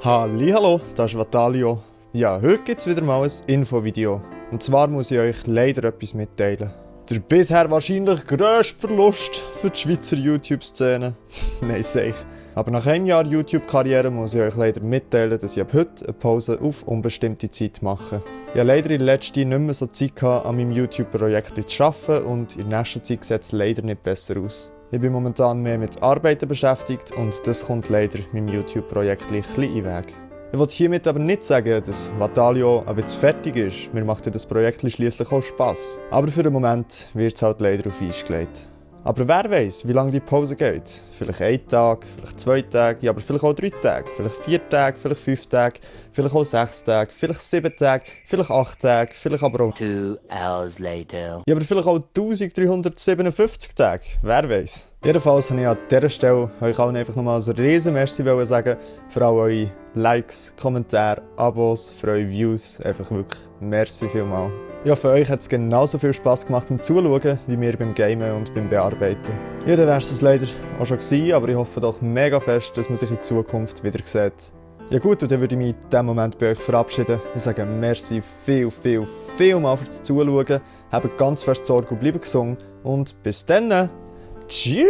Hallihallo, das ist Vatalio. Ja, heute gibt es wieder mal ein Infovideo. Und zwar muss ich euch leider etwas mitteilen. Der bisher wahrscheinlich grösste Verlust für die Schweizer YouTube-Szene. Nein, sag ich. Aber nach einem Jahr YouTube-Karriere muss ich euch leider mitteilen, dass ich ab heute eine Pause auf unbestimmte Zeit mache. Ich hatte leider in letzter Zeit nicht mehr so Zeit gehabt, an meinem YouTube-Projekt zu arbeiten und in nächster Zeit sieht es leider nicht besser aus. Ich bin momentan mehr mit Arbeiten beschäftigt und das kommt leider meinem YouTube-Projekt ein bisschen in den Weg. Ich will hiermit aber nicht sagen, dass Vatalio ab jetzt fertig ist. Mir macht ja das Projekt schliesslich auch Spass. Aber für den Moment wird es halt leider auf Eis gelegt. Aber wer weiß, wie lange die Pause geht? Vielleicht 1 Tag, vielleicht 2 Tage, ja, aber vielleicht auch 3 Tage, vielleicht 4 Tage, vielleicht 5 Tage, vielleicht auch 6 Tage, vielleicht 7 Tage, vielleicht 8 Tage, vielleicht aber auch 2 hours later. ja, aber vielleicht auch 1357 Tage, wer weiß. Jedenfalls wollte ich an dieser Stelle euch allen einfach nochmal ein riesen Merci sagen für all eure Likes, Kommentare, Abos, für eure Views. Einfach wirklich merci vielmals. Ich hoffe, euch hat es genauso viel Spass gemacht beim Zuschauen, wie mir beim Gamen und beim Bearbeiten. Ja, dann wäre es leider auch schon gewesen, aber ich hoffe doch mega fest, dass man sich in Zukunft wieder sieht. Ja gut, und dann würde ich mich in diesem Moment bei euch verabschieden. Ich sage merci viel mal fürs Zuschauen. Habt ganz fest Sorge und bleibt gesund. Und bis dann. Tschüss!